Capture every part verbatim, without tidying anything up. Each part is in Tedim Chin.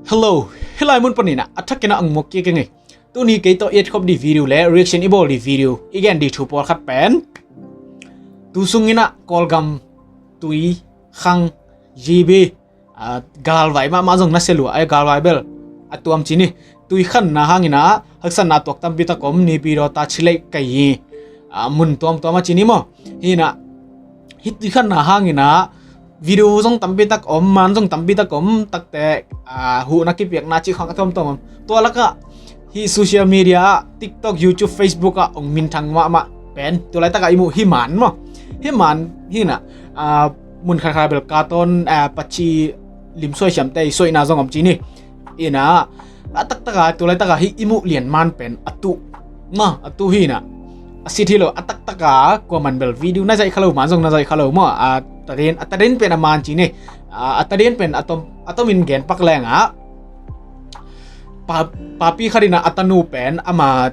Hello, hih lai mun panin ah a thakin ah ang muak kik ing ei. Tuni kei tawh i et khop ding video le reaction i bawl ding video, i gen ding thu pawlkhat pen, tu sungin ah Kawlgam tui, khang, G B, ah, galvai mahmah zong na sia lua, ai galvai bel a tuam ci ni. Tui khanna hangin ah haksatna tuak tampi tak om, Naypyidaw ta Chilei kai hi, ah, mun tuamtuam a ci ni maw. Hi in ah, hih tui khanna hangin ah video zong tampi tak om, man zong tampi tak om, takte, ah, huhna kipiakna cih khawng a tuamtuam om. Tua lakah hih social media ah, TikTok, YouTube, Facebook ah hong minthang mahmah pen tu laitakah i muh hih man maw. Hih man hi in ah, ah, mun khatkhat bel ka tawn, ah, paci limsuai siamte i suaihna zong om ci ni. Hi in ah, a taktakah tu laitakah hih i muh lian man pen a tuh maw, a tuh hi in ah, a sit hi lo. A taktakah kuaman bel video na zaih kha lo, man zong na zaih kha lo maw. A taden, a taden pen a man ci ni. Ah, a taden pen a tom, a tomin gen pak lengah, pa, papi khat in ah a tanu pen ama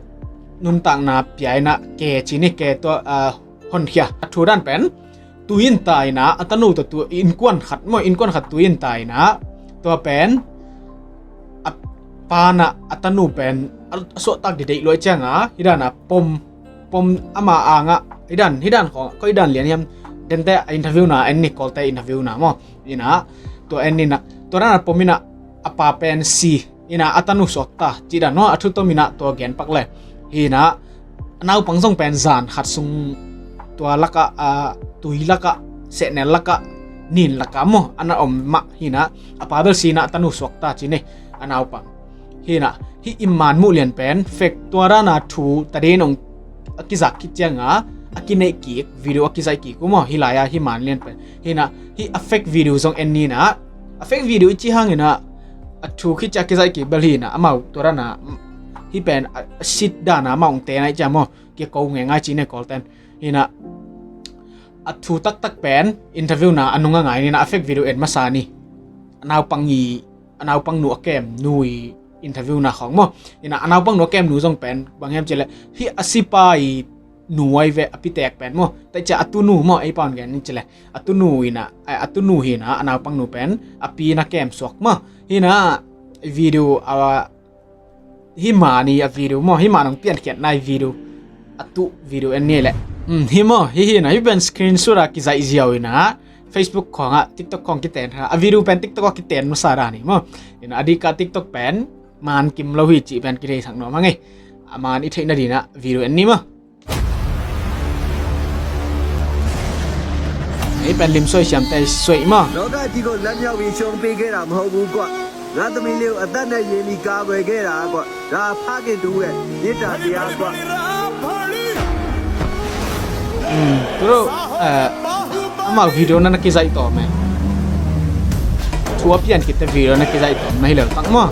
nuntakna pia in ah ke ci ni, ke tua, ah, honkhia. A thu dan pen tui in tai in ah, a tanu tawh tu innkuan khat maw, innkuan khat tui in tai in ah, tua pen a pa in ah a tanu pen a, a suahtak ding deih luai ciangah hih dan ah pom, pom ama angah, hih dan, hih dan khawng, koi hih dan lian hiam, dente a interview na en ni, Kawlte interview na maw. Hi in ah, tua en ni in ah, tua dan ah pom in ah a pa pen si in ah, a tanu suakta cih dan maw, a thu tom in ah tua gen pak le. Hi in ah, a naupang zong pen zan khat sung tua lakah, ah, tui lakah, sehnel lakah, nin lakah maw, a na om mah hi in ah, a pa bel si in ah a tanu suakta ci ni, a naupang. Hi in ah, hih i man muh lian pen fake, tua dan ah thu taden hong a kizak khit ciangah a kineih kik, video a kizaih kik uh maw, hih lai-ah hih man lian pen. Hi in ah, hih a fake video zong en ni in ah, a fake video i cih hangin ah a thu khit ciah a kizaih kik bel hi in ah, amau tua dan ah, hih pen a, a sit dan ah amau hong te nai ciah maw, kia ko nge ngai ci ni Kawlten. Hi in ah, a thu taktak pen interview na a nung a ngai ni in ah, a fake video en masa ni. A naupang i, a naupang nu a kem nu i interview na khawng maw. Hi in ah, a naupang nu a kem nu zong pen bang hiam cih leh, hih a sipa i nu ahi ve, a pitek pen maw. Tua ciah a tunu maw, ei pan gen ni cih leh, a tunu hi in ah, a, a tunu hi in ah, a naupang nu pen a pi in a kem suak maw. Hi in ah, video, a, hih man i a video maw, hih man hong piankhiatna i video, a tuh video en ni leh. Hmm, hih maw, hih hi in ah, hih pen screenshot a kizaih ziau in ah, Facebook khawngah, TikTok khawng kiten kha. A video pen TikTok ah kiten masa dan hi maw. Hi in ah, a diakah TikTok pen man kim lo hi cih pen kitheisak nuam hang ei. A man i theih nading in ah video en ni maw. Hih pen limsuai siamte suaih maw. လောကကြီးကို လမ်းမြောက်ပြီး ရှုံးပေးခဲ့တာ မဟုတ်ဘူးကွ။ ငါသမီးလေးကို အသက်နဲ့ရင်းပြီး ကာကွယ်ခဲ့တာကွ။ ဒါ ဖခင်တူရဲ့ မေတ္တာတရားကွ။ Hmm, tu lo, eh, amau video na na kizaih tawm e. Thu a pian khit teh video na kizaih tawm na hi lo tak maw.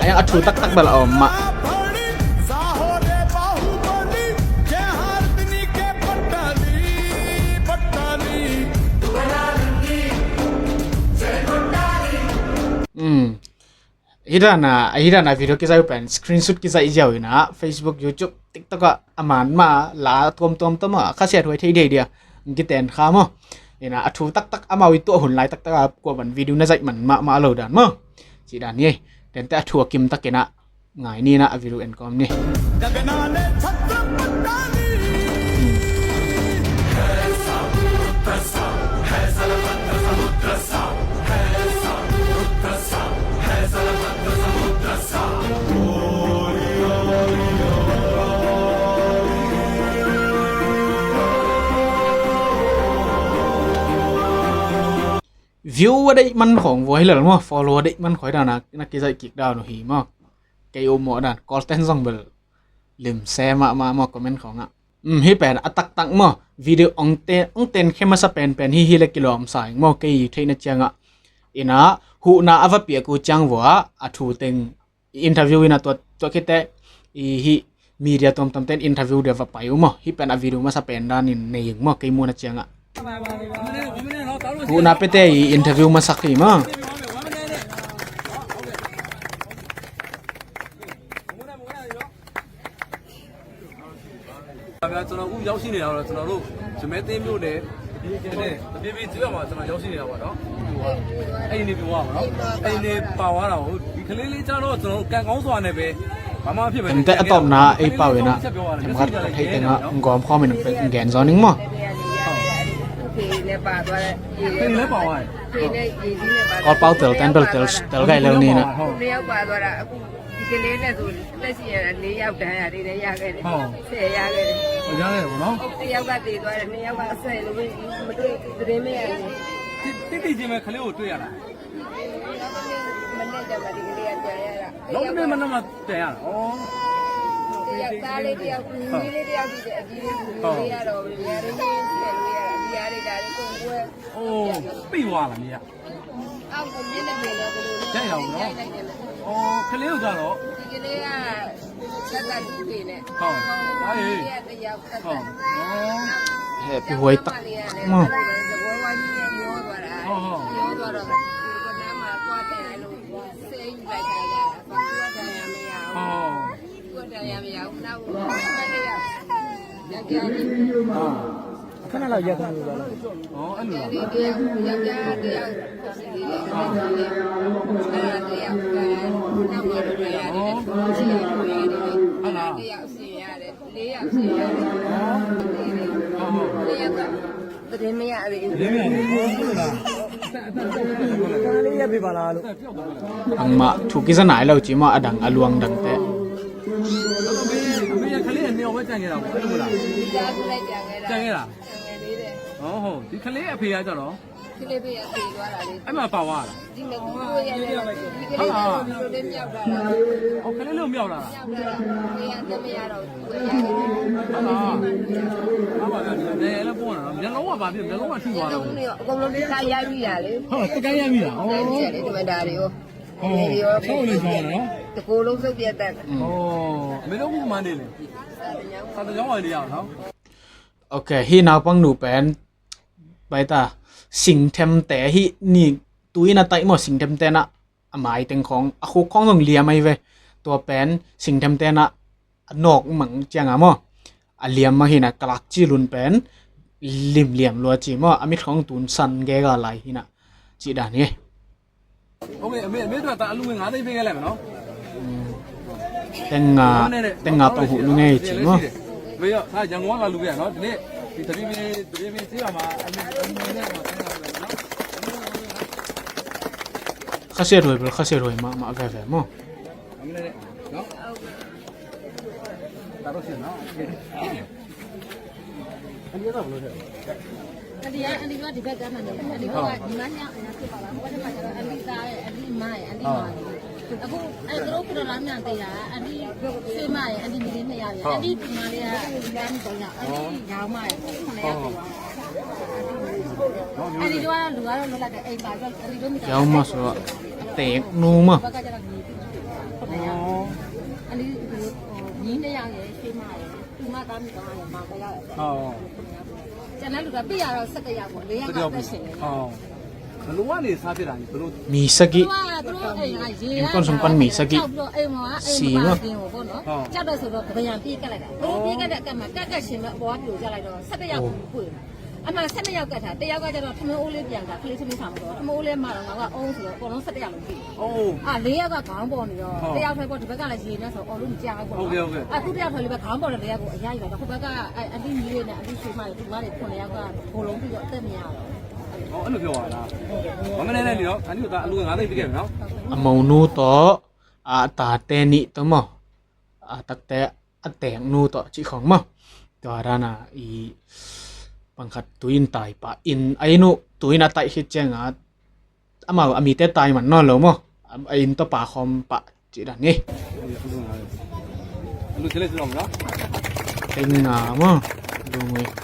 A yang a thu taktak bel a om mah. Hmm. Hih dan a, hih dan a video kizaih uh pen screenshot kizaih ziau in ah, Facebook, YouTube, TikTok ah a man mah la tuamtuam tuam ah, khasiat huai thei dei dia, kiten kha maw. Hi in ah, a thu taktak amau i tuah hun lai taktak ah kuaman video na zaih man mahmah lo dan maw. Cih dan hi ei. Dente a thu a kim tak in ah ngai ni in ah, a video en kawm ni. View a deih man khawng vua hi lel maw, follow a deih man khawng dan a na kizaih kik dan uh hi maw. Kei um mawh dan, Kawlten zong bel limse mahmah maw, comment khawngah. Um, hih pen a taktak maw, video ong ten, ong ten khe masa penpen hi hi le kilawm sa ing maw, kei theihna ciangah. Hi in ah, huhna a va piak uh ciang vua, a thu teng interview in ah, tua, tua khit teh, i hih media tuamtuam ten interview dia va pai uh maw, hih pen a video masa pen dan in nei ing maw, kei muhna ciangah. Huhna piate i interview masak hi maw. ခင်ဗျာ၊ ကျွန်တော်အခုရောက်ရှိနေတာတော့ ကျွန်တော်တို့ ရမဲသင်းမြို့နယ် တပြေးပြေးကျေးရွာမှာ ကျွန်တော်ရောက်ရှိနေတာပါနော်။ အဲ့ဒီနေ့ပြောရမှာနော်အဲ့ဒီနေ့ပါသွားတာကိုဒီကလေးလေးကျတော့ကျွန်တော်တို့ကံကောင်းစွာနဲ့ပဲဘာမှဖြစ်ပဲ Teng te a tawpna ei pau in ah themkhat a theih tengah gawmkhawm in gen zaw ning maw? ဖေနဲ့ပါသွားတယ်။ ဖေလည်းပါသွားတယ်။ ဖေနဲ့ရေကြီးနဲ့ပါသွားတယ်။ Kawlpau tel ten bel tel tel gai lel ni na. နှစ်ယောက်ပါသွားတာ။ အခုဒီကလေးနဲ့ဆိုလက်ရှိရတာလေးယောက်ဒဏ်ရာတွေလည်းရခဲ့တယ်။ ဟုတ်။ ဆယ်ရခဲ့တယ်။ ဟုတ်ရတယ်ပေါ့နော်။ တစ်ယောက်ကသေသွားတယ်။ နှစ်ယောက်ကဆယ်လို့မတွေ့ဘူး။ သတင်းမရဘူး။ တိတ်တိတ်ချင်းပဲကလေးကိုတွေ့ရတာ။ မနေ့ကမှဒီကလေးကပြန်ရတာ။ နောက်နေ့မနက်မှပြန်ရတာ။ ဩ။ တစ်ယောက်သားလေးတစ်ယောက်၊ သမီးလေးတစ်ယောက်ရှိတယ်။ အကြီးလေးသမီးလေးကတော့ဘယ်လိုလဲ။ ဆယ်လို့ရတာ။ ဒီအားတွေဒါတွေကုန်ကွဲ။ ဩ။ ပြီးသွားလားမင်းက။ အောက်ကိုမျက်နှာပြင်တော့ဘယ်လိုလဲ။ ရိုက်ရအောင်နော်။ ရိုက်လိုက်တယ်။ ဩ။ ကလေးတို့ကတော့။ ဒီကလေးက ကတ်ကတ်ကြီးတွေနဲ့။ ဟုတ်။ ဟာ။ ဒီကလေးကတစ်ယောက်ကတ်ကတ်။ ဟုတ်။ ဟဲ့ ပြီးဝဲတတ်။ မလေးကလည်း မ အဲ့လိုပဲ သဘောဝါးကြီးနဲ့မျောသွားတာ။ ဟုတ်ဟုတ်။ မျောသွားတော့ ဒီကနားမှာသွားတယ်လို့ ဆဲယူလိုက်တာ။ ဘာလို့ဒဏ်ရာမရအောင်။ ဟုတ်။ သူကဒဏ်ရာမရဘူး။ နောက်ကို မလေးက ယောက်ျားကြီး။ ဟာ။ ခဏလောက်ရပ်ထားလို့ပါလား။ ဩ။ အဲ့လိုလား။ ယောက်ျားတစ်ယောက်ရှိသေးတယ်။ အဲ့ဒါတစ်ယောက်က နောက်မှာဒဏ်ရာတွေနဲ့ ဒဏ်ရာတွေနဲ့။ ဟုတ်လား။ တစ်ယောက်ဆင်ရတယ်။ လေးယောက်ဆင်ရတယ်။ ဟုတ်။ လေးယောက်က သတင်းမရသေးဘူး။ သတင်းမရသေးဘူး။ ဟုတ်လား။ ခဏလေးရပ်ပေးပါလားလို့။ Bangmah thu kizanai lo ci maw, a dang a luang dangte. အမေကလေးကနှစ်ယောက်ပဲကျန်ခဲ့တာပေါ့။ အဲ့လိုလား။ မိသားစုလိုက်ကျန်ခဲ့တာ။ ကျန်ခဲ့တာ။ ကျန်ခဲ့သေးတယ်။ ဟောဟုတ်။ ဒီကလေးအဖေကကြတော့။ ကလေးဖေကသေသွားတာလေ။ အဲ့မှာပါသွားတာ။ ဒီမှာသူတို့ရဲ့ဒီကလေးကလူလိုလည်းမြောက်တာလား။ ဟောကလေးလိုမြောက်လာတာ။ မြောက်တာလား။ ဖေကသမီးရတော့သူ့ကိုရိုက်တယ်။ ဟုတ်လား။ ဟုတ်ပါဗျာ။ ဒီကနေ့လည်းပေါ်လာတော့မျက်လုံးကဘာဖြစ်မျက်လုံးကထိသွားတော့။ မျက်လုံးတွေအကုန်လုံးဒီကရိုက်မိတာလေ။ ဟုတ်လား။ တကရိုက်မိတာ။ ရိုက်မိတာလေ။ ဒီမှာဒါတွေရော။ ဟုတ်။ ဟုတ်လေ။ ကောင်းတယ်နော်။ တစ်ကိုယ်လုံးစုပ်ပြတ်တတ်တယ်။ ဟုတ်။ မင်းတို့ကမှနေလေ။ စာတကြောင်းဝင်နေရအောင်နော်။ Ok, hih naupangnu pen baita singthemte hih ni tu-in a taih maw, singthemte na a mai teng khawng a khuk khawng zong liam ahi ve. Tua pen singthemte na a nawk mang cianga maw, a liam mah hina, kalak cilun pen limliam lua ci maw, a mit khawng tunsan gega lai hina cih dan hi. ဟုတ်ကဲ့။ အမေ၊ အမေအတွက် သားအလှူငွေ ငါးသိန်း ပေးခဲ့လိုက်မယ်နော်။ อืม တငါ၊ တငါပဟုလူငယ်ကြီးမ။ မင်းရော၊ ဒါ ရန်ကုန်က လာလှူခဲ့တာနော်။ ဒီနေ့ ဒီသပြေပင်၊ သပြေပင်ကျေးရွာမှာ အလှူ၊ အလှူငွေနဲ့ ဟို ဆင်းလာလို့နော်။ Khasiat huai bel khasiat huai mahmah veve maw. အမေနဲ့နော်။ ဒါတော့ရှင်းနော်။ အလီက အလီက ဒီဘက်ကမှနေ။ အလီက ညီမနှစ်ယောက်အများဖြစ်ပါလား။ ဟိုဘက်မှာကျတော့ အလီသားရဲ့၊ အလီမရဲ့၊ အလီမရဲ့။ အခုအဲသူတို့ခုတော့ လမ်းပြန်သေးတာ။ အလီဆွေမရဲ့၊ အလီမလေးနှစ်ယောက်ရဲ့။ အလီဒီမလေးက လမ်းပြန်တော့ည၊ အလီရောင်မရဲ့။ ခုနှစ်ယောက်ဖြစ်သွားတယ်။ အလီတို့ကတော့ လူကတော့လွတ်လိုက်တယ်။ အိမ်ပါတော့ အလီတို့မိသားစု။ Yau ma so tek nu ma. ဟိုဘက်ကကျတော့ ညီဖြစ်သွားတယ်။ ခုနှစ်ယောက်။ အလီညီနှစ်ယောက်ရဲ့၊ ဆွေမရဲ့။ သူမသားမိသားစုမှာပဲရတယ်။ ဟုတ်။ ကျန်တဲ့လူက ပြရတော့ ဆယ့်တစ်ယောက်ပေါ့။ လေးယောက်ကအသက်ရှင်နေတယ်။ ဟုတ်။ ဘယ်လိုကနေ စဖြစ်တာလဲ။ ဘယ်လို။ Misagi. သူက သူတို့အိမ်က ရေက Inkonson pan misagi. ကြောက်ပြီးတော့ အိမ်ပေါ်က အိမ်ပေါ်က Sino. အိမ်ပေါ်ပေါ့နော်။ ဟုတ်။ ကြောက်တော့ဆိုတော့ ပကယံပြေးကပ်လိုက်တာ။ သူတို့ပြေးကပ်တဲ့အကပ်မှာ ကပ်ကပ်ရှင်ပဲ အပေါ်က ပြိုကျလိုက်တော့ ဆယ့်တစ်ယောက် ဟုတ် ကို ကွေ့။ အမှန် ဆယ့်နှစ်ယောက်ကပ်ထား။ တစ်ယောက်ကကျတော့ ထမင်းအိုးလေးပြန်တာ၊ ကလေးထမင်းစားမလို့။ ထမင်းအိုးလေးမတော့ ငါကအုံးဆိုတော့ အကုန်လုံး ဆယ့်တစ်ယောက်လုံး ပြေး။ အိုး။ အာ လေးယောက်က ခေါင်းပေါ်နေတော့ ဟုတ် တစ်ယောက်ထဲပေါ့။ ဒီဘက်ကလည်း ရေနဲ့ဆို အော်လို့မကျန်ဘူးပေါ့နော်။ ဟုတ်ကဲ့၊ ဟုတ်ကဲ့။ အာ သူတစ်ယောက်ထဲလေးပဲ ခေါင်းပေါ်နေ။ လေးယောက်ကို အရမ်းကြီးတော့ ဟိုဘက်က အ အလီညီလေးနဲ့ အလီဆွေမတွေ၊ သူမတွေ ခုနှစ်ယောက်က ဘိုးလုံးပြီးတော့ အသက်မရတော့ဘူး။ အော်၊ အဲ့လိုပြောပါလား။ ဟုတ်ကဲ့။ ဘာမှမလဲနဲ့ ဒီတော့ ခါနုကို သားအလှူငွေ ငါးသိန်း ပေးခဲ့မယ်နော်။ အမုံနူတော့ အတၢ်တဲနည်းတမ အတၢ်တဲ အတဲနူတော့ ကြည့်ခေါင်မ။ တော်ရနာ အီ ပန်ခတ် တွင်တိုင်ပါ အင်း အင်းနူ တွင်အတိုက် ဟစ်ကျဲငါ အမအမီတဲတိုင်မနော်လို့မ။ အင်းတော့ ပါခေါမ်ပါ ကြည့်တာနေ။ အလူချစ်လေး ကျွန်တော်မနော်။ တင်းငါမ။ လူငွေ။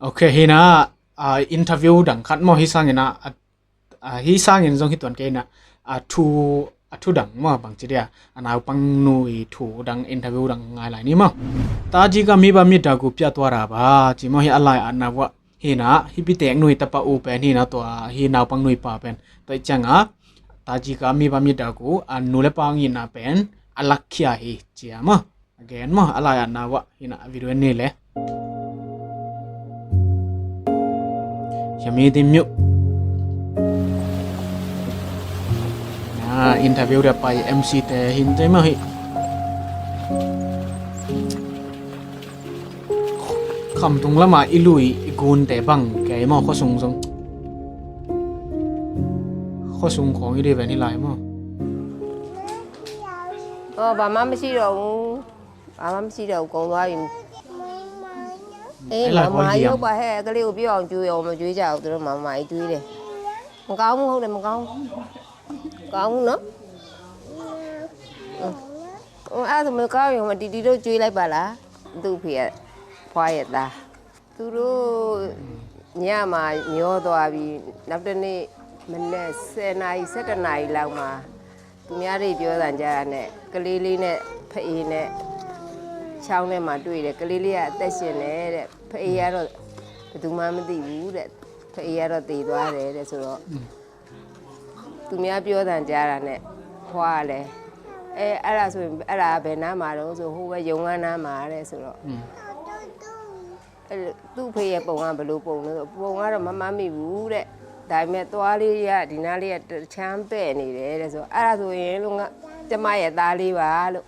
Ok, hina, ah, interview dang khat maw, hi sangin ah, ah, hi sangin zong hi tuan kei na, ah, thu, ah, thu dang maw, bang ci dia, a naupangnu i thu dang, interview dang ngai lai ni maw. Taji ka mi ba mi dagu pia tua ra ba, ci maw, hi a lai a na wa, Hi na, hih pitek nui tapa u pen hi na, tua hi naupang nui pa pen. Tua ih cianga, ta ci ka mi pa mi dak u, a nu le pa ngina pen a lakkhia hi cia maw. A gen maw, a lai-at na uah hi na, a video en ni le. Hiami ti miuh. Na interview dia pai M C te hin te maw hi. Khamtung lama i lui i gunte bang kei maw, khuasung zong. Khuasung khawng i dei ven hi lai maw. อ๋อ ဘာမှမရှိတော့ဘူး ဘာမှမရှိတော့ဘူး ကုန်သွားပြီ။ အေး အဲ့လာ မမ ဟောကြီး ရုပ်ပါဟဲ့ ကလေးကိုပြောအောင် ကျွေးအောင် မကျွေးကြဘူး သူတို့ မမကြီး တွေးတယ်။ မကောင်းဘူး ဟုတ်တယ် မကောင်းဘူး။ မကောင်းဘူးနော်။ အဲ့ဒါဆို မကောင်းရင် ဟိုမှာ တီတီတို့ ကျွေးလိုက်ပါလား။ သူ့အဖေက ဖွားရဲ့သား။ သူတို့ညမှာမျောသွားပြီး နောက်တစ်နေ့မနက် ဆယ်နာရီ ဆယ့်တစ်နာရီလောက်မှာ သူများတွေပြောသံကြားတာနဲ့ ကလေးလေးနဲ့ ဖအေးနဲ့ ချောင်းထဲမှာတွေ့တယ်။ ကလေးလေးက အသက်ရှင်တယ်တဲ့။ ဖအေးကတော့ ဘယ်သူမှမသိဘူးတဲ့။ ဖအေးကတော့ သေသွားတယ်တဲ့။ ဆိုတော့ သူများပြောသံကြားတာနဲ့ ဖွားကလည်း အဲ အဲ့ဒါဆိုရင် အဲ့ဒါဘယ်နားမှာတော့ဆို ဟိုဘက်ရုံးခန်းနားမှာတဲ့ဆိုတော့ အဲ့လို သူ့ဖေရဲ့ပုံက ဘယ်လိုပုံလဲဆို ပုံကတော့ မမှတ်မိဘူးတဲ့။ ဒါပေမဲ့ သွားလေးက ဒီနားလေးက တစ်ချမ်းပဲ့နေတယ်တဲ့ဆို အဲ့ဒါဆိုရင်လို့ ငါ ကျမရဲ့သားလေးပါလို့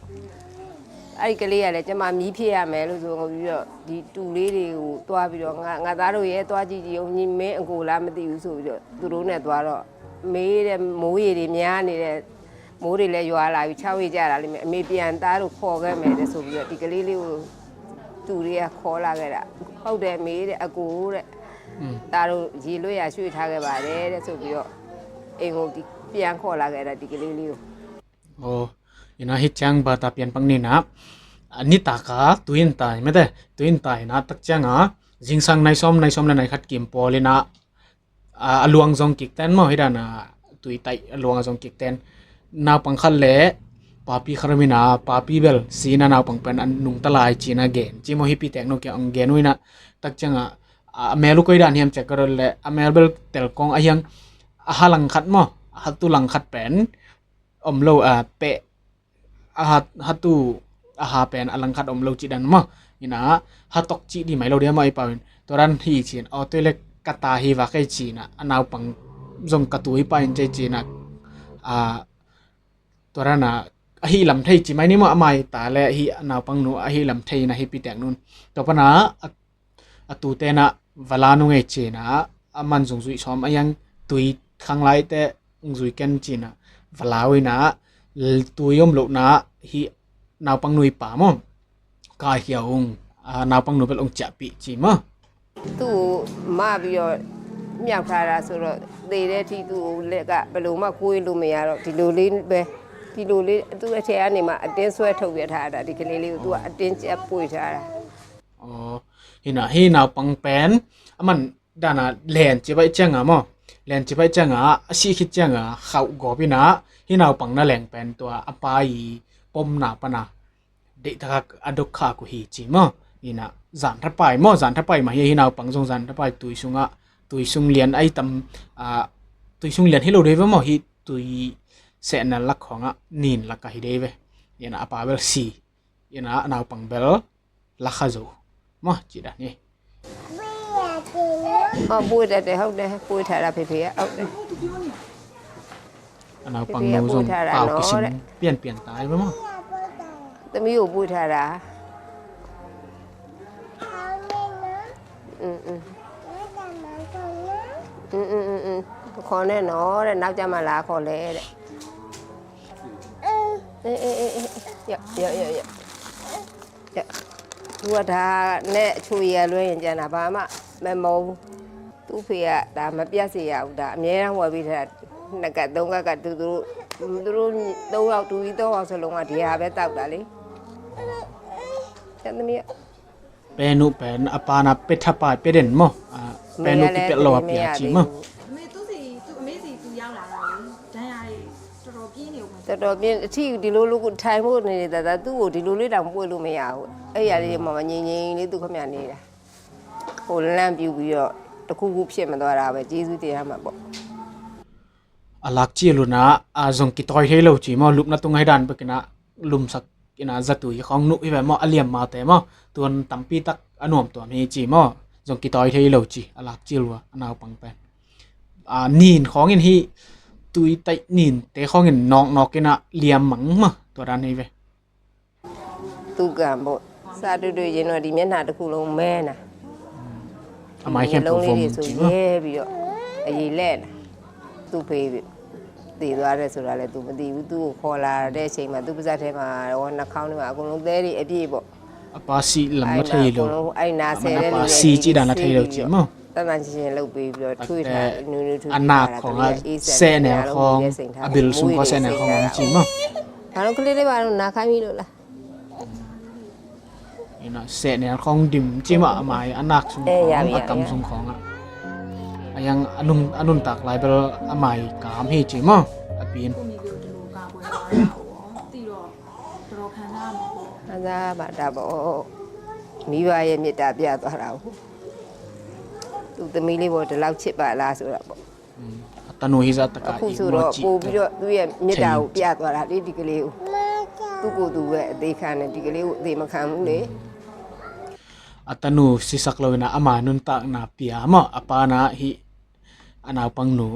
အဲ့ဒီကလေးကလည်း ကျမမီးဖြစ်ရမယ်လို့ဆိုပြီးတော့ ဒီတူလေးတွေကို သွားပြီးတော့ ငါ ငါသားတို့ရဲ့ သွားကြည့်ကြည့်ဦး ညီမင်းအကိုလားမသိဘူးဆိုပြီးတော့ သူတို့နဲ့သွားတော့ မေးတဲ့ မိုးရေတွေများနေတဲ့ မိုးတွေလည်းရွာလာပြီ ခြောက်ရေကျလာလိမ့်မယ် အမေပြန် သားတို့ခေါ်ခဲ့မယ်တဲ့ဆိုပြီးတော့ ဒီကလေးလေးကို တူတွေက ခေါ်လာခဲ့တာ။ ဟုတ်တယ် မေးတဲ့ အကိုတဲ့ อืม သားတို့ရေလွှတ်ရာရွှေ့ထားခဲ့ပါတယ်တဲ့ဆိုပြီးတော့ အိမ်ကို ဒီ ပြန်ခေါ်လာခဲ့တာ ဒီကလေးလေးကို။ อ๋อ ina hi ciang bata pian pang nina, a, nitaka tuin tai mete, tuin tai na tak cianga, zingsang nai sawm, nai sawm le nai khat kim pawl ina, a, a luang zong kik ten maw, hi dana tui taih a luang a zong kik ten. Naupang khat le papi khat om ina, papi bel si ina naupang pen a nungta lai cina gen ci maw, hi pitek no kia ang gen uh ina, tak cianga, a, a mel uh koi dan hiam ciak ka rol le, a mel bel telkong a hiang, a ha lang khat maw, a ha tu lang khat pen, om lo, a, peh, a ha, ha tu, a ha pen a langkhat om lo cih dan maw. Ina, ha tok cih di mai lo dia maw i pau in. Tua dan hi cin, aw, tua le ka ta hi va kei cina, a naupang zong ka tu hi pa in cei cina, a, tua dan a, a hi lam thei ci mai ni maw, a mai ta le hi a naupang nu a hi lam thei na hi pitek nun. Tua pana, a a tu tena va la nung ei cina, a man zung zuih sawm a yang tui khang lai te zui ken cina, va la uina, tui om lohna hi naupang nui pa maw. Kai hiau ung, a, naupang nu bel ung ciahpih ci maw. သူ့ကိုမပြီးတော့ မြှောက်ထားတာဆိုတော့ သေတဲ့အထိ သူ့ကိုလက်က ဘယ်လိုမှ ကွေးလို့မရတော့ ဒီလိုလေးပဲ ဒီလိုလေး သူ့အထဲကနေမှ အတင်းဆွဲထုတ်ပြထားတာ ဒီကလေးလေးကို သူကအတင်းကျပ်ပွေထားတာ။ Aw, hina, hi naupang pen, a man dana len ci baih cianga maw, len ci baih cianga, a sih khit cianga, khauh gawp ina, hi naupang na leng pen tua, a pa i pomna pana, deih takak a dok khak uh hi ci maw, ina, zan thapai maw, zan thapai mah hi, hi naupang zong zan thapai tui sungah, tui sung lian ai tam, a, tui sung lian hi lo dei ve maw, hi tui sehnal lak khawngah, nin lakah hi dei ve, ina, a pa bel si, ina, a naupang bel, lakha zo. Maw, ci dan hi. Aw, ပွေ့တတ်တယ် ဟုတ်တယ် ပွေ့ထားတာ ဖေဖေက ဟုတ်တယ်။ အနောက်ပံ ဖေဖေက နူးစုံ ပွေ့ထားတာနော် ပာ်ကစင် တဲ့ ပြန်ပြန်တာပဲမ။ သမီးကို ပွေ့ထားတာ။ อืมอืม อืมอืมอืมอืม ခေါ်နဲ့နော်တဲ့ နောက်ကျမှလာခေါ်လဲတဲ့။ အေးအေးအေးအေး ရရရရ။ သူကဒါနဲ့အချိုရည်ကလွဲရင်ကျန်တာဘာမှမမုန်းဘူး။ သူ့ဖေကဒါမပြတ်စေရဘူး ဒါအမြဲတမ်းဝယ်ပေးထားတာ နှစ်ကပ်သုံးကပ်ကပ်သူတို့သူတို့သုံးယောက်တူကြီးသုံးယောက်စလုံးကဒီဟာပဲတောက်တာလေ။ ကျန်သမီးက ပဲနုပဲအပာနာပဲထပ်ပါပဲတဲ့မော်။ ပဲနုကပဲလောပျာချီမော်။ အမေသူ့စီသူအမေစီသူရောက်လာတာလေ။ ဒဏ်ရာတွေတော်တော်ပြင်းနေဦးမယ်။ တော်တော်ပြင်း အထီးဒီလိုလိုထိုင်ဖို့နေနေတာ သူ့ကိုဒီလိုလေးတောင်ပွေ့လို့မရဘူး။ အဲ့ရလေးမှမငြိမ်ငြိမ်လေးသူခမရနေတာ။ ဟိုလမ်းပြူပြီးတော့ တစ်ခုခုဖြစ်မသွားတာပဲ ကျေးဇူးတင်ရမှာပေါ့။ A lak cil un ah, a, zong kitawi thei lo ci maw, lupna tung hi dan bekin ah lumsak in ah zatui khawng nuh hi ve maw, a liammaute maw, tuan tampi tak a nuamtuam hi ci maw, zong kitawi thei lo ci, a lak cil uh a, a naupang pen. A, nin khawng in hih tui taih ninte khawng in nawknawk in ah liam mang maw, tua dan hi ve. သူ့ကံပေါ့။ စတူတူရင်တော့ ဒီမျက်နှာတစ်ခုလုံးမဲနာ။ အမိုက်ခင်ပူပုံကြီးနော်။ မျက်လုံးလေးတွေဆို ရဲပြီးတော့ အရည်လဲ့နာ။ သူ့ဖေသေသွားတယ်ဆိုတာလည်း သူမသိဘူး။ သူ့ကိုခေါ်လာတဲ့အချိန်မှာ သူ့ပါးစပ်ထဲမှာရော နှာခေါင်းထဲမှာ အကုန်လုံးသဲတွေအပြည့်ပေါ့။ အပါစီလမ်မထေးလို့ အဲ့နားဆယ်တဲ့လူတွေ အမနာပါစီကြည့်တာ နားထေးလို့ကြည့်မ တတ်တတ်ရှင်းရှင်းလုပ်ပေးပြီးတော့ ထွေးထား နူးနူးထွေးထွေး အနားခေါင်းက ထားတာ သူလည်းအေးစက် စဲ့နယ်ခေါင်း အဘိလ်စုံက စဲ့နယ်ခေါင်း ကြည့်မ။ ဘာလို့ ကလေးလေး ဘာလို့ နားခိုင်းပြီလို့လား။ စဲ့နယ်ခေါင်း ဒိမ် ကြည့်မ။ အမိုက် အနားခေါင်း အကမ်ခေါင်းခေါင်း အယံ အနုံ အနုံတၢ်ကလၢႆဘဲ အမိုက် ကမ် ဟေ့ ကြည့်မ။ အပင်း ခံစားပါတာပေါ့။ မိဘရဲ့မေတ္တာပြသွားတာကို။ သူ့သမီးလေးပေါ် ဒီလောက်ချစ်ပါလားဆိုတာပေါ့။ အတနူဟိဇာတကအီ အခုဆိုတော့ ပိုပြီးတော့ သူ့ရဲ့မေတ္တာကိုပြသွားတာလေ ဒီကလေးကို။ သူ့ကိုယ်သူပဲ အသေခံတယ် ဒီကလေးကို အသေမခံဘူးလေ။ A tanu sisak lo in ah ama nuntakna pia mah, a pa na hih a naupangnu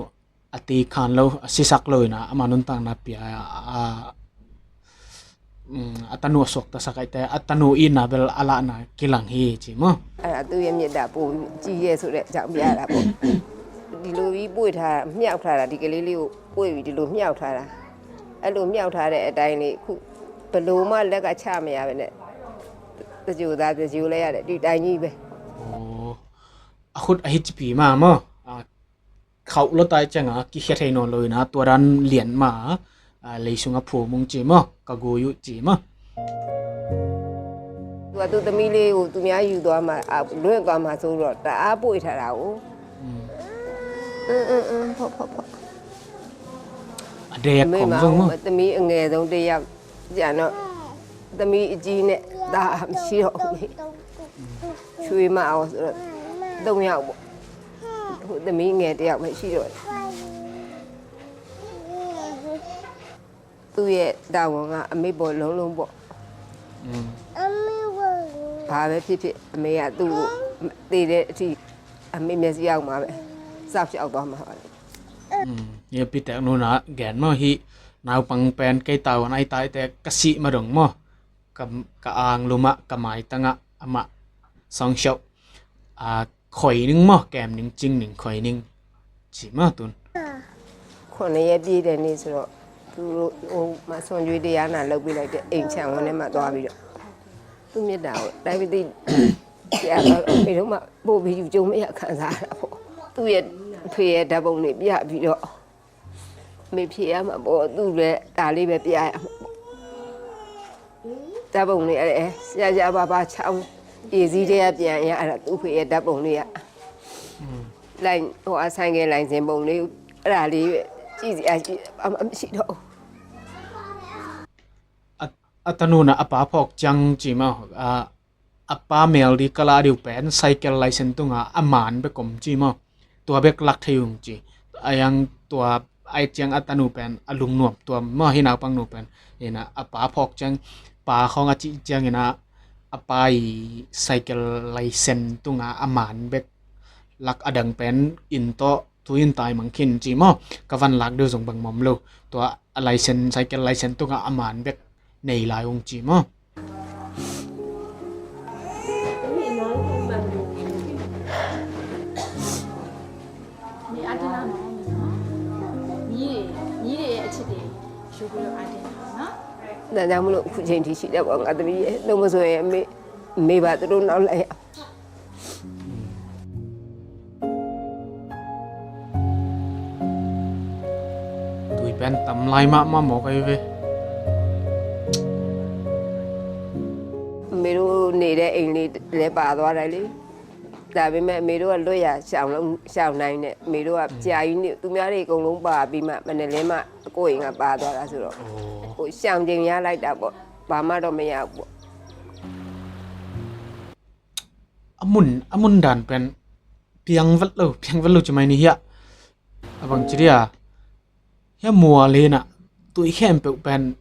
a teikhan lo, a sisak lo in ah ama nuntakna pia a, a, um, a tanu a suaktasak ahite, a tanu itna bel a lahna kilang hi ci maw. အဲ့ဒါ သူ့ရဲ့မေတ္တာ ပိုကြီးရဲ့ဆိုတဲ့အကြောင်း ပြတာပေါ့။ ဒီလိုကြီးပွေ့ထားတာ မြှောက်ထားတာ ဒီကလေးလေးကိုပွေ့ပြီး ဒီလိုမြှောက်ထားတာ။ အဲ့လိုမြှောက်ထားတဲ့အတိုင်းလေး အခုဘယ်လိုမှလက်ကချမရဘဲနဲ့ သကြိုသားသကြိုလဲရတယ် ဒီတိုင်းကြီးပဲ။ Oh. A khut a hi cipi mah maw. A khauh lo tai cianga kikhia thei nawn lo in ah tua dan lian mah, a, lei sungah phum ung ci maw, ka gui uh ci maw. သူက သူ့သမီးလေးကို သူများယူသွားမှာ အလွင့်သွားမှာဆိုတော့ တအားပွေ့ထားတာကို။ อืม อืม อืม อืม ဖောက် ဖောက် ဖောက် အဒဲခုံဆုံးမ။ သမီးအငယ်ဆုံးတစ်ယောက်ကျန်တော့ သမီးအကြီးနဲ့ သားမရှိတော့ဘူးလေ။ ချွေးမအောင်ဆိုတော့ သုံးယောက်ပေါ့။ ဟိုသမီးငယ်တစ်ယောက်ပဲရှိတော့တယ်။ သူ့ရဲ့တာဝန်က အမေပေါ်လုံးလုံးပေါ့။ อืม ဘာပဲဖြစ်ဖြစ် အမေကသူ့ကိုသေတဲ့အထိ အမေမျက်စိအောက်မှာပဲ စောင့်ရှောက်သွားမှာပါ။ อืม hih a pitek nu na gen maw, hih naupang pen kei tavuan a hi ta ahite ka sih ma dong maw, ka, ka ang lum ah, ka maitang ah amah sawngsiauh, a, khoi ning maw, kem ning, cing ning, khoi ning ci maw tun. ခုနှစ်ရက်ပြည့်တဲ့နေ့ဆိုတော့ သူတို့ဟိုမှာ ဆွမ်းကြွေးတရားနာလုပ်ပေးလိုက်တဲ့ အိမ်ခြံဝင်းထဲမှာသွားပြီးတော့ သူ့မေတ္တာကို တိုင်းပြည်သိဆရာတော် မေတို့မှပို့ပြီးယူကျုံးမရခံစားရတာပေါ့။ သူ့ရဲ့ဖေရဲ့ဓာတ်ပုံတွေပြပြီးတော့ မေဖြေရမှာပေါ့။ သူ့လည်းဒါလေးပဲပြရမှာပေါ့။ ဓာတ်ပုံတွေကလည်း ရရပါပါချောင်း ရေစီးထဲကပြန်ရတာ သူ့ဖေရဲ့ဓာတ်ပုံတွေက။ อืม လိုင်ဟိုအဆိုင်ကယ်လိုင်စင်ပုံလေး အဲ့ဒါလေးပဲ ကြည့်စရာရှိတယ်။ ဘာမှမရှိတော့ဘူး။ A, a tanu na a pa phawk ciang ci maw, a, a pa mel di ka lah deuh pen cycle license tunga a man bek om ci maw, tua bek lak thei ung ci. A yang tua ai ciang a tanu pen a lungnuam tuam maw, hih naupangnu pen. Ina a pa phawk ciang, pa khawng a cih ciangin ah a pa i cycle license tunga a man bek lak, a dang pen inn tawh tu in tai mang khin ci maw. Ka van lak deuh zong bang mawm lo. Tua a license, cycle license tunga a man bek nei lai ung ci maw. ဒါကြောင့်မလို့ အခုချိန်ထိရှိတယ်ပေါ့ ငါသမီးရဲ့။ လို့မဆိုရင် အမေ အမေပါ သူတို့နောက်လိုက်ရ။ Tui pen tam lai mahmah mawk ahi ve. အမေတို့နေတဲ့အိမ်လေးလည်းပါသွားတယ်လေ။ ဒါပေမဲ့ အမေတို့ကလွတ်ရာရှောင်လို့ ရှောင်နိုင်တယ်။ အမေတို့က ဆရာကြီးနဲ့ သူများတွေအကုန်လုံးပါပြီးမှ မနက်လဲမှ အကိုယ့်အိမ်ကပါသွားတာဆိုတော့ ဟိုရှောင်ချိန်ရလိုက်တာပေါ့။ ဘာမှတော့မရဘူးပေါ့။ အမုန် အမုန်တန်ပန် Piang vet lo, piang vet lo ci mai ni hiah. A bang ci dia. Hiah mual hi na, tui khempeuh pen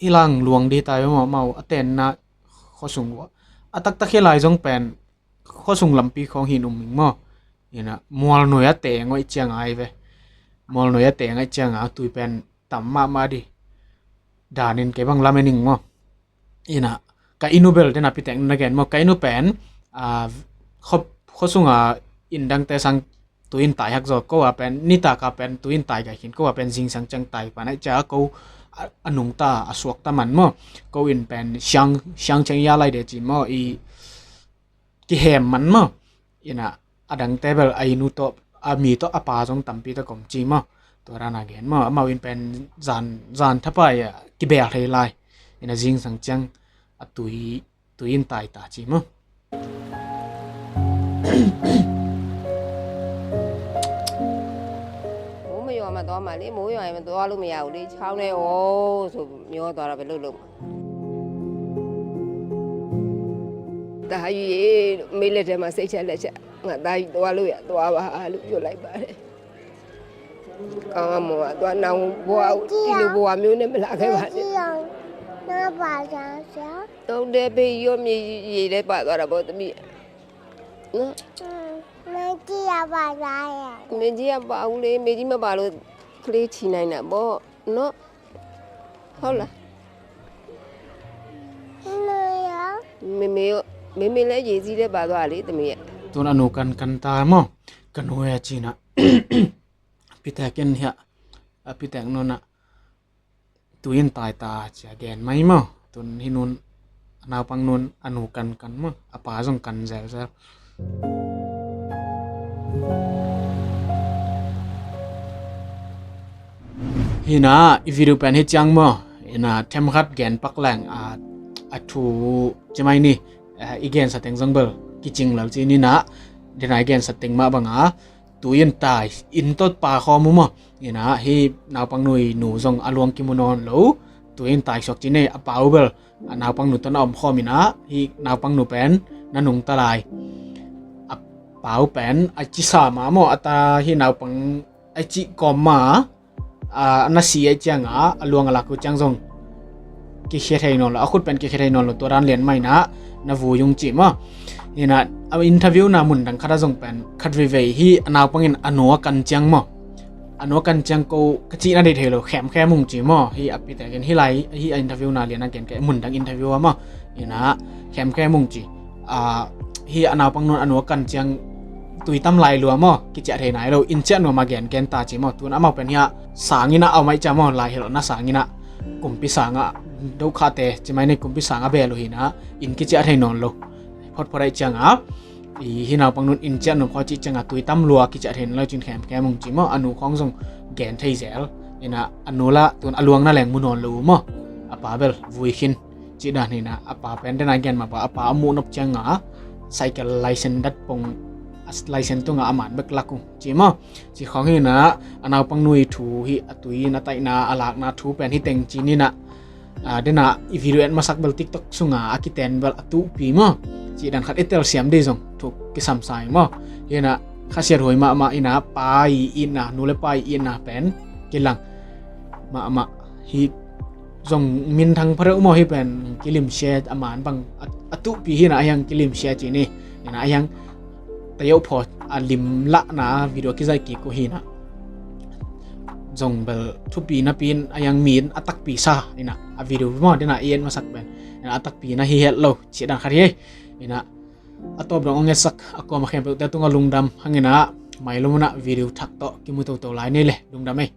hi lang luang di tai maw, mau a tenna khuasung uh a. A taktak hi lai zong pen khuasung lampi khawng hi in um ing maw. Hi na, mual nuai a teng uh i ciang ai ve. Mual nuai a teng uh i ciang a tui pen tam mahmah di. Danin kei bang lamen ing maw. Hi na, ka inn uh bel den a pitek na gen maw. Ka inn uh pen, a, khuasunga inn dangte sang tui in tai hak zaw, ko a pen nitaka pen tui in tai gai khin, ko a pen zingsang ciang tai pan ai cia ko a, a nungta a suakta man maw. Ko inn pen siang, siang ciang ia lai de ci maw, i kihem man maw. Hi na, a dangte bel a inn uh tawh, a mi tawh a pa zong tampi tawh kom ci maw. Tua dan a gen maw, amau inn pen zan, zan thapai a kibel thei lai. Hi na, zingsang ciang a tui, tui in tai ta ci maw. မိုးမရွာမှသွားမှာလေ။ မိုးရွာရင်မသွားလို့မရဘူးလေ။ ချောင်းနဲ့ အိုးဆိုမျောသွားတာပဲ လုပ်လို့။ သားကြီးရေ မေးလက်ထဲမှာ စိတ်ချလက်ချ။ ငါသားကြီးသွားလို့ရ သွားပါလို့ ပြောလိုက်ပါတယ်။ ကောင်းကင်ဘဝ သွားနောင်ဘဝကို ဒီလိုဘဝမျိုးနဲ့ မလာခဲ့ပါနဲ့။ မကြည့်အောင် နော် ပါသားဆရာ။ ဟုတ်တယ် ဖေးကြီးရော မြေကြီးရေထဲ ပါသွားတာပေါ့ သမီး။ နော်။ မကြည့်ရပါလား။ မေးကြီးက ပါဘူးလေ။ မေးကြီးမပါလို့ ကလေးချီနိုင်တာပေါ့နော်။ ဟုတ်လား။ မေးရော။ မေးမေးရော။ မေးမေးလည်း ရေစီးထဲ ပါသွားတာလေ သမီးရဲ့။ Tun a nu kankan ta maw. Ka nu e ci na. Pitek in hiah, a pitek nunah tui in tai ta cia gen mai maw. Tun hi nun, a naupang nun a nu kankan maw, a pa zong kan zelzel. Hi na, i video pen hi ciang maw. Hi na, themkhat gen pak leng a, a thu ci mai ni. Eh, i gensa teng zong bel kicing lo ci ni na. Dena i gensa teng mah banga tui in tai, inn tawh pa khawm uh maw. Hi na, hi naupang nu i nu zong a luang kimu nawn lo. Tui in tai suak ci ni, a pa uh bel a naupang nu tawh na om khawm hi na, hi naupang nu pen na nungta lai. A pa uh pen a cisa ma maw, a ta hi naupang a cih kawm ma, a, na si ai cianga a luang a lak uh ciang zong kikhia thei nawn lo, a khut pen kikhia thei nawn lo, tua dan lian mai na, na vui ung ci maw. Hi na, a interview na mun dang khat a zong pen khat veivei hi a naupang in a nu a kan ciang maw. A nu a kan ciang ko ka cih na deih thei lo, khemkhem ung ci maw. Hi a pitek in hi lai, hi a interview na lian a gen kei mun dang interview a maw. Hi na, khemkhem ung ci. A, hi a naupang nun a nu a kan ciang tui tam lai lua maw, kiciah thei nai lo, inn ciah nuam a gen gen ta ci maw. Tun amau pen hiah sang inn ah a om ai cia maw, lai hi lo na sang inn ah, kumpi sang ah, dokhate ci mai ni, kumpi sang a bel uh hi na, inn kiciah thei nawn lo. Photphot ai cianga, i hi naupang nun inn ciah nuam khaw cih cianga tui tam lua kiciah thei nawn lo cin khemkhem ung ci maw, a nu khawng zong gen thei zel. Hi na, a nu lah tun a luang na leng mu nawn lo uh maw. A pa bel vui khin. Cih dan hi na, a pa pen dena gen mah bang a pa a muh nop cianga cycle license dat pong, a license tungah a man bek lak uh ci maw. Ci khawng hi na, a naupang nu i thu hi a tui in a taihna, a lakna thu pen hi teng ci ni na. A, dena i video et masak bel TikTok sunga a kiten bel a tuhpi maw. Cih dan khat i telsiam dih zong thuk kisam sa ing maw. Hi na, khasiat huai mahmah hi na, pa i itna, nu le pa i itna pen kilang mahmah hi. Zong minthang phareuh maw hi pen kilim sia a man bang a, a tuhpi hi na, a hiang kilim sia ci ni. Hi na, a hiang tayoh phaw a lim lahna video kizaih kik uh hi na. Zong bel thupi napi in a hiang mi in a takpi sa hi na, a video maw dena i et masak pen. Hi na, a takpi na hi het lo cih dan khat hi. Hi na, a tawp dong ong etsak a kuama khempeuhte tungah lungdam hang hi na, mailam hun ah video thak tawh kimu toto lai ni le, lungdam ei.